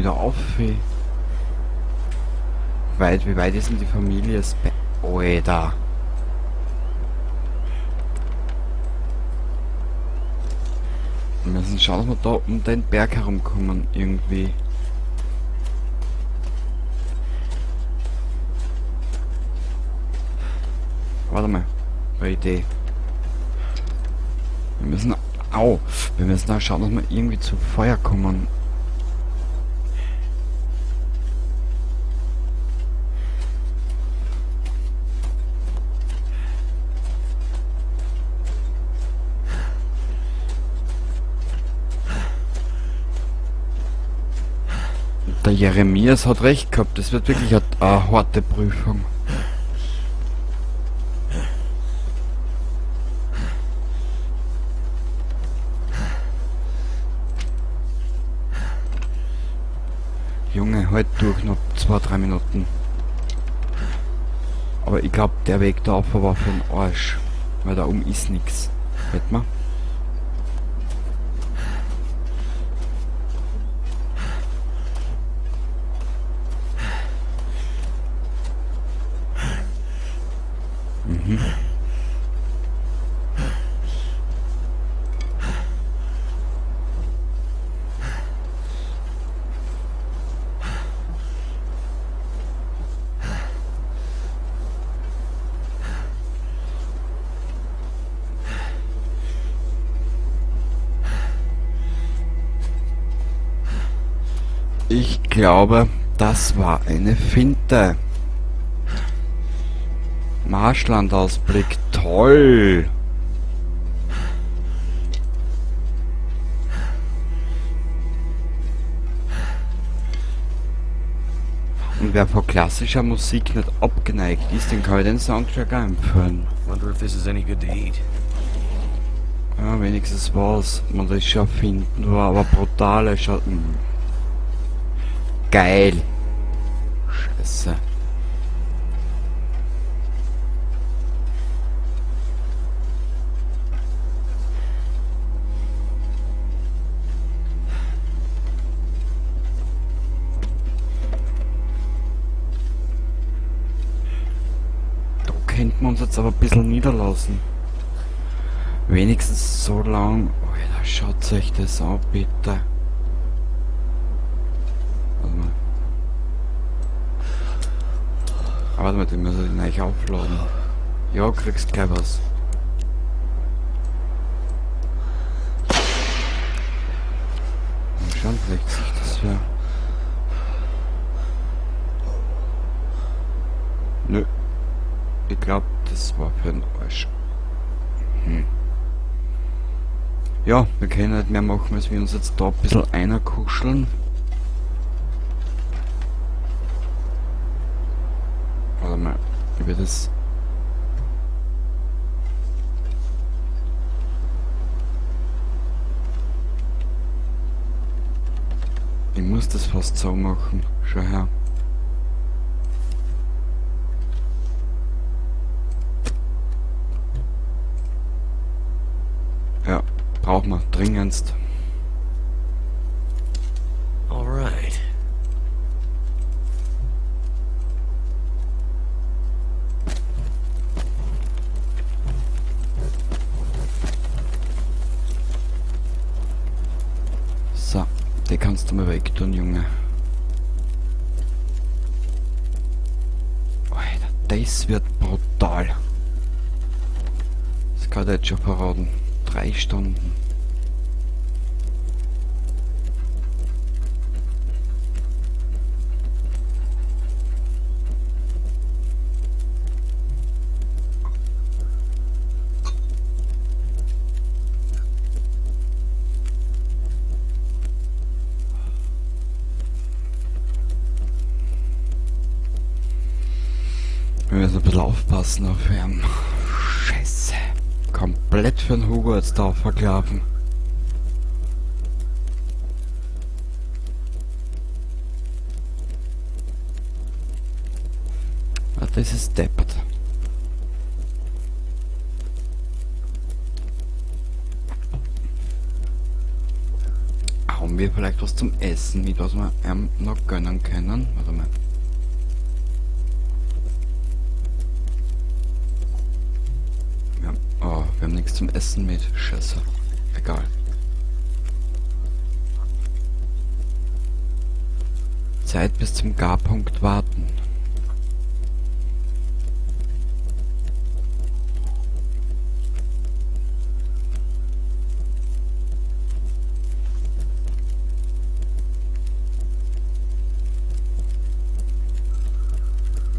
ich da auf? Wie weit ist denn die Familie Alter. Wir müssen schauen, dass wir da um den Berg herumkommen, irgendwie. Warte mal, eine Idee. Wir müssen... Au! Wir müssen da schauen, dass wir irgendwie zu Feuer kommen. Der Jeremias hat recht gehabt, das wird wirklich eine harte Prüfung. Junge, halt durch, noch 2-3 Minuten. Aber ich glaub, der Weg da auf war für den Arsch. Weil da oben ist nix. Warte mal. Mhm. Ich glaube, das war eine Finte. Marschlandausblick, toll! Und wer vor klassischer Musik nicht abgeneigt ist, den kann ich den Soundtrack auch empfehlen. Wonder if this is any good to eat. Ja, wenigstens was. Man das schon finden war, aber brutale Schatten. Geil. Scheiße. Da könnten wir uns jetzt aber ein bisschen niederlassen. Wenigstens so lang. Alter, schaut euch das an, bitte. Warte mal. Ah, warte mal, den müssen wir neu aufladen. Ja, kriegst gleich was. Mal schauen, vielleicht sich das ja. Nö. Ich glaub, das war für den Arsch. Hm. Ja, wir können nicht mehr machen, als wir uns jetzt da ein bisschen einerkuscheln. Warte mal, ich werde das... Ich muss das fast so machen. Schau her. Ja, brauchen wir dringendst. Alright. So, die kannst du mal wegtun, Junge. Alter, das wird brutal. Das kann ich jetzt schon verraten. 3 Stunden. Wir müssen ein bisschen aufpassen auf ihn. Scheiße. Komplett für den Hugo jetzt da verklaufen. Ah, das ist deppert. Haben wir vielleicht was zum Essen mit, was wir ihm noch gönnen können? Warte mal. Wir haben nichts zum Essen mit. Scheiße. Egal. Zeit bis zum Garpunkt warten.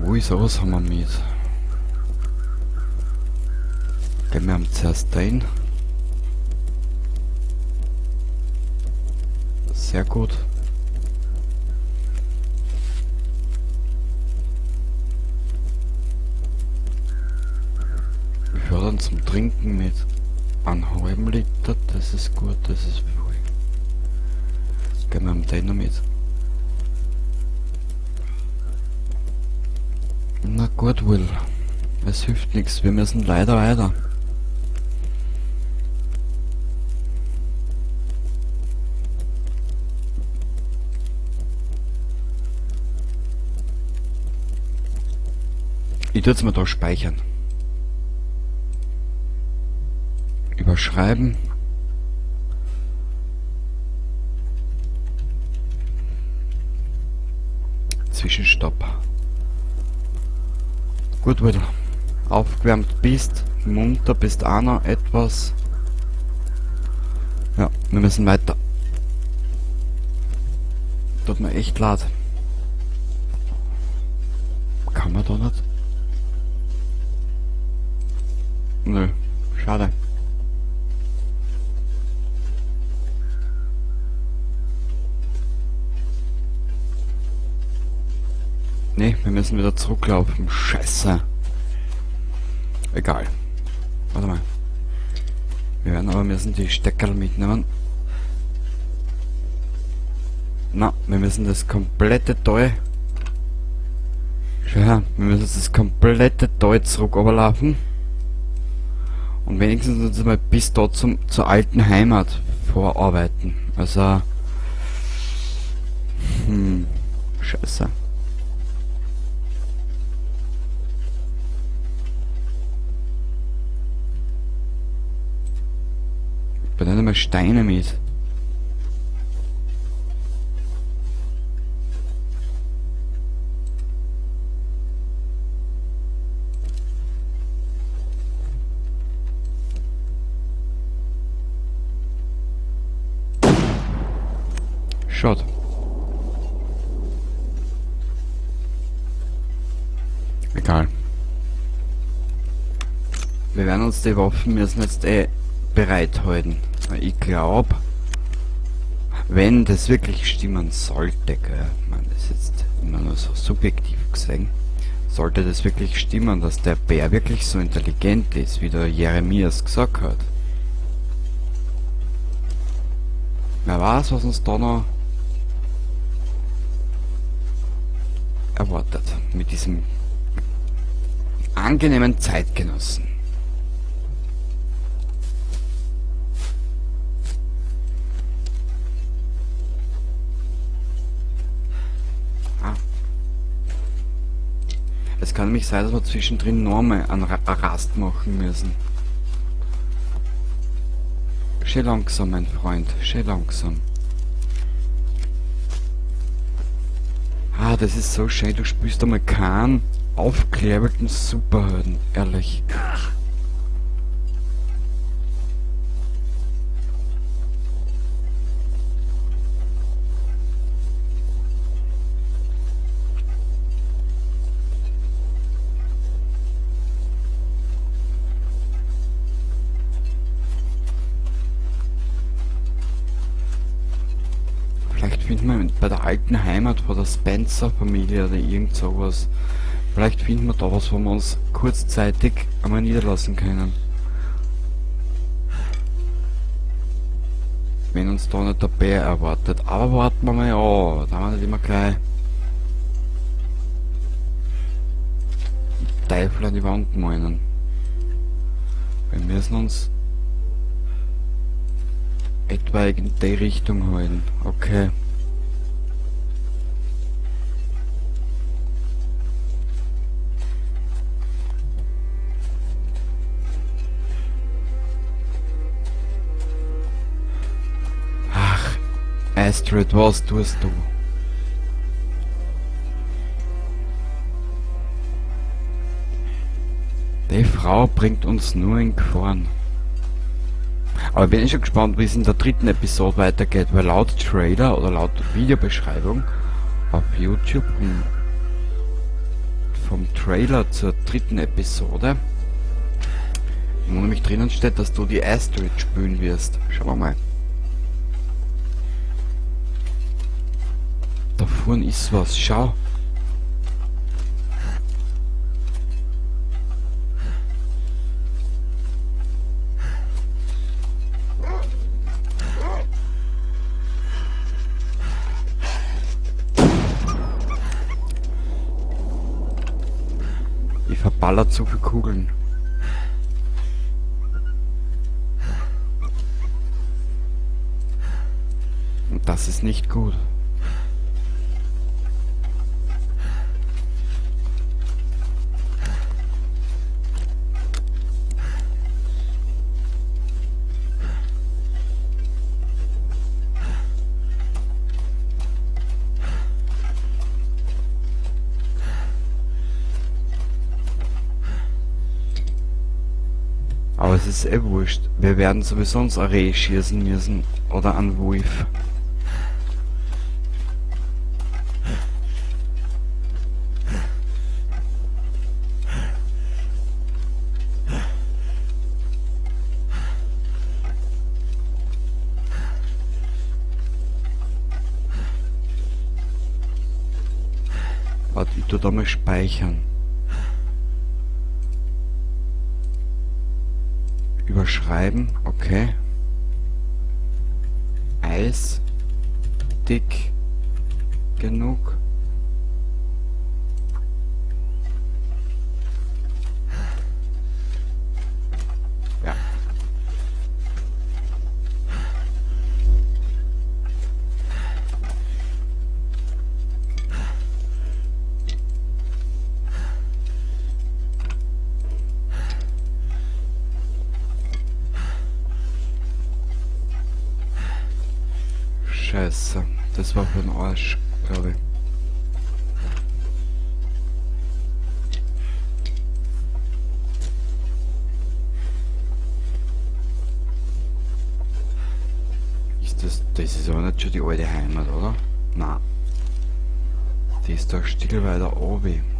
Ui, sowas haben wir mit. Gehen wir zuerst dahin. Sehr gut. Wir fördern zum Trinken mit einem halben Liter. Das ist gut, das ist voll. Gehen wir am den noch mit. Na gut, Will. Es hilft nichts. Wir müssen leider weiter. Ich tue jetzt mal da speichern. Überschreiben. Zwischenstopp. Gut, Will. Aufgewärmt bist, munter bist auch noch etwas. Ja, wir müssen weiter. Tut mir echt leid. Kann man da nicht? Nö, schade. Ne, wir müssen wieder zurücklaufen. Scheiße. Egal. Warte mal. Wir werden aber müssen die Steckerl mitnehmen. Na, wir müssen das komplette Tal. Schau her, wir müssen das komplette Tal zurück runterlaufen. Und wenigstens uns mal bis dort zur alten Heimat vorarbeiten. Also. Scheiße. Ich bin nicht einmal Steine mit. Schade. Egal. Wir werden uns die Waffen müssen jetzt eh bereithalten. Ich glaub, wenn das wirklich stimmen sollte, gell, ich mein, das ist jetzt immer nur so subjektiv gesehen, sollte das wirklich stimmen, dass der Bär wirklich so intelligent ist, wie der Jeremias gesagt hat. Wer weiß, was uns da noch erwartet mit diesem angenehmen Zeitgenossen. Ah. Es kann nämlich sein, dass wir zwischendrin nochmal einen Rast machen müssen. Schön langsam, mein Freund. Schön langsam. Ah, das ist so schön. Du spürst einmal keinen aufklebenden Superhelden. Ehrlich. Vielleicht finden wir bei der alten Heimat von der Spencer-Familie oder irgend sowas. Vielleicht finden wir da was, wo wir uns kurzzeitig einmal niederlassen können. Wenn uns da nicht der Bär erwartet. Aber warten wir mal an. Da haben wir nicht immer gleich Teufel an die Wand malen. Wir müssen uns Etwa in die Richtung halten. Okay. Ach, Astrid, was tust du? Die Frau bringt uns nur in Gefahren. Aber ich bin eh schon gespannt, wie es in der dritten Episode weitergeht, weil laut Trailer oder laut Videobeschreibung auf YouTube vom Trailer zur dritten Episode, wo nämlich drinnen steht, dass du die Astrid spülen wirst. Schauen wir mal. Da vorne ist was, schau. Ich verballer zu viele Kugeln. Und das ist nicht gut. Aber es ist eh wurscht. Wir werden sowieso uns ein Reh schießen müssen. Oder einen Wolf. Warte, ich tu da mal speichern. Überschreiben, okay. Eis dick genug. Ja. Scheiße, das war für den Arsch, glaub ich. Ist das, das ist aber nicht schon die alte Heimat, oder? Nein. Die ist da still weiter oben.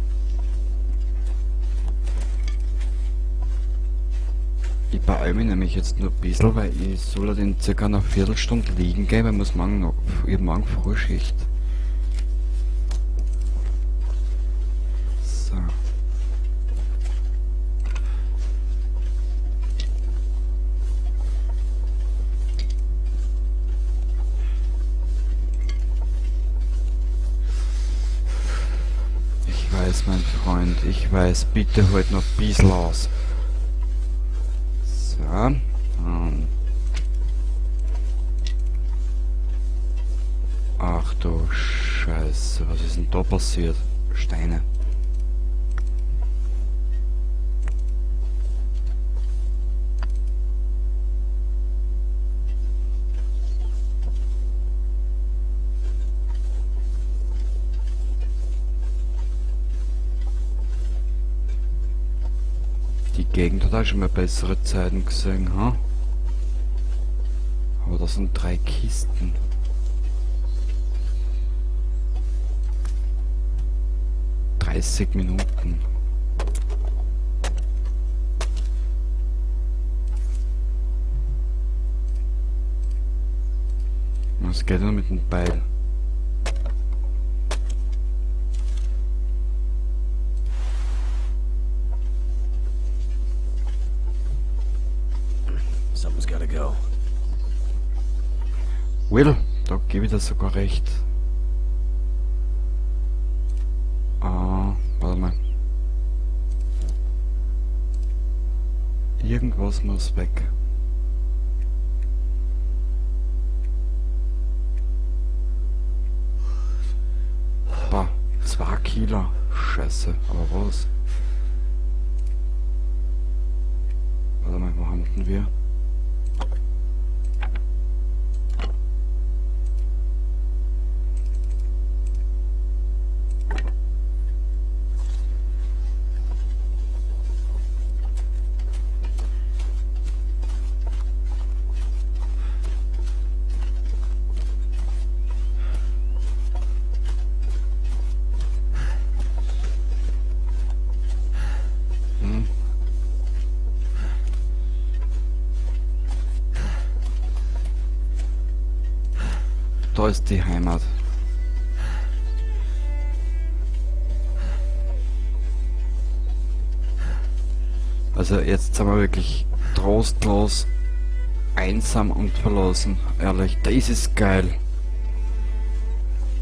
Ich beeile mich nämlich jetzt nur ein bisschen, weil ich soll in circa einer Viertelstunde liegen gehen, weil ich muss morgen noch, ich hab morgen Frühschicht. So. Ich weiß, mein Freund, ich weiß, bitte halt noch ein bisschen aus. So, Ach du Scheiße, was ist denn da passiert? Steine. Die Gegend hat auch schon mal bessere Zeiten gesehen, ha? Aber das sind 3 Kisten. 30 Minuten. Was geht denn mit dem Beil? Something's got to go. Will, da gebe ich dir sogar recht. Ah, warte mal. Irgendwas muss weg. 2 Kilo. Scheiße, aber was? Warte mal, wo haben denn wir? Da ist die Heimat. Also jetzt sind wir wirklich trostlos, einsam und verlassen. Ehrlich, das ist geil.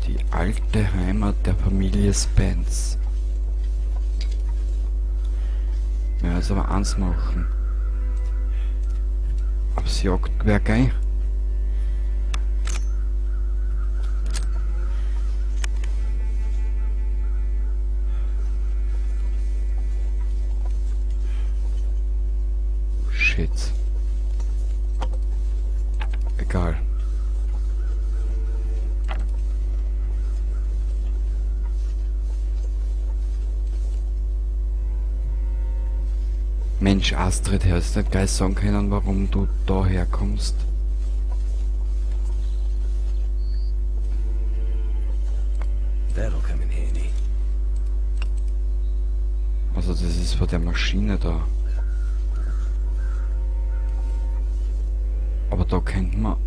Die alte Heimat der Familie Spence. Ja, jetzt aber eins machen. Aufs Jagdgewehr gehen. Shit. Egal. Mensch, Astrid, hast du nicht gleich sagen können, warum du da herkommst? That'll come in handy. Also das ist von der Maschine da. Aber da könnten wir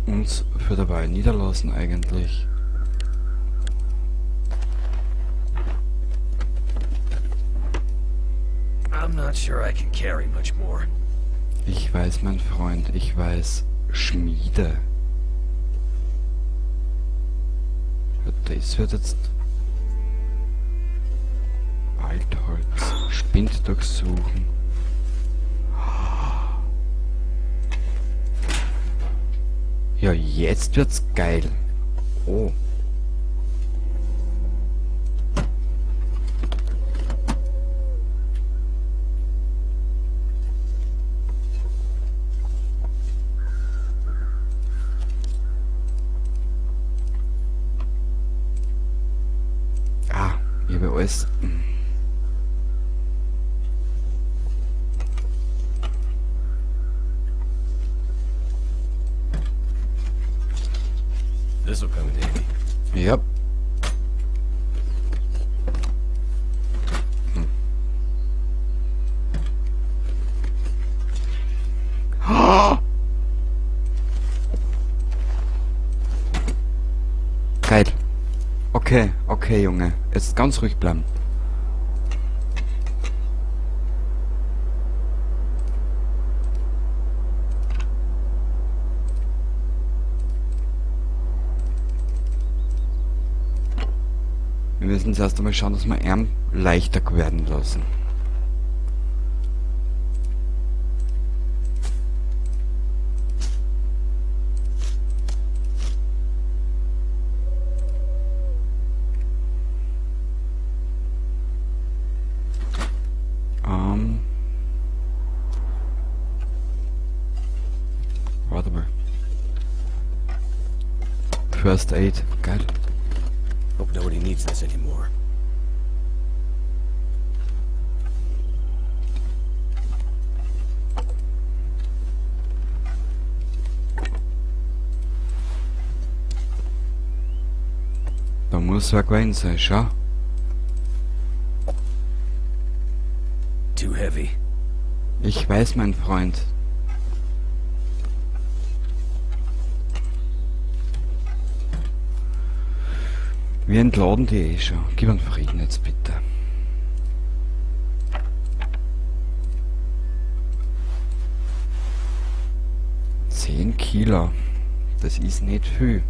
uns für dabei niederlassen eigentlich. I'm not sure I can carry much more. Ich weiß, mein Freund, ich weiß. Schmiede. Das wird jetzt Altholz. Spind durchsuchen. Ja, jetzt wird's geil. Oh. Ah, ich habe alles. This'll come in handy. Ja. Geil. Okay, okay, Junge. Jetzt ganz ruhig bleiben. Wir müssen zuerst einmal schauen, dass wir ihn leichter werden lassen. Warte mal. First Aid, geil. Hope nobody needs this anymore. Da muss wer gewesen sein, schau. Too heavy. Ich weiß, mein Freund. Wir entladen die eh schon. Gib einen Frieden jetzt bitte. 10 Kilo. Das ist nicht viel.